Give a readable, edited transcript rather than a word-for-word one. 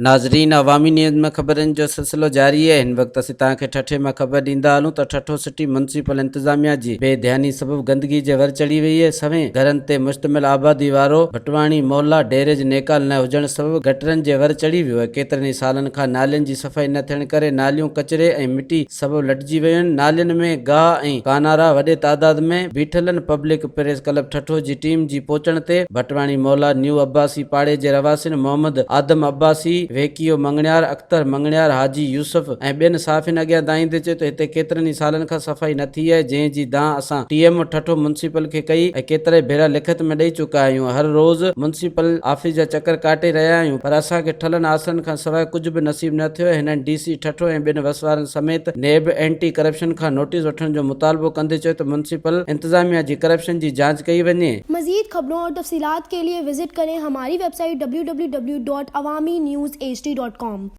ناظرين عوامي نيوز ۾ خبرن جو سلسلو جاري آهي هن وقت اسين توهان کي ٺٽي مان خبر ڏيندا هلون ته ٺٽو سٽي ميونسپل انتظاميا جي بي ڌياني سبب گندگي جي ور چڙهي وئي آهي سوين گهرن تي مشتمل آبادي وارو ڀٽواڻي محلا ڊيريج نيڪال نه هجڻ سبب گٽرن جي ور چڙهي ويو آهي ڪيترن ئي سالن کان نالين جي صفائي نه ٿيڻ ڪري ناليون ڪچري ۽ مٽي سبب لٽجي ويون آهن، نالين ۾ گاهه ۽ ڪانارا وڏي تعداد ۾ بيٺلن، پبلڪ پريس ڪلب ٺٽو جي ٽيم جي پهچڻ تي ڀٽواڻي محلا نيو عباسي پاڙي جي رهواسين محمد آدم عباسي، ويڪيو مڱڻيار، اختر مڱڻيار، حاجي يوسف ۽ ٻين صحافين اڳيان دانهيندي چيو ته هتي ڪيترن ئي سالن کان صفائي نه ٿي آهي جنهن جي دانهن اسان T M O Thatta municipal کي ڪئي ۽ ڪيترائي ڀيرا لکت ۾ ڏئي چڪا آهيون هر روز ميونسپل آفيس جا چڪر ڪاٽي رهيا آهيون پر اسان کي ٺلهن آسرن کان سواء ڪجهه به نصيب نه ٿيو هنن ڊي سي ٺٽو ۽ ٻين وس وارن سميت نيب اينٽي ڪرپشن کان نوٽيس وٺڻ جو مطالبو ڪندي چيو ته ميونسپل انتظاميا جي ڪرپشن جي جاچ ڪئي وڃي. مزيد خبرون اور تفصيلات کے لئے وزٽ ڪرين ھماري web site www.awamiNewsHD.com.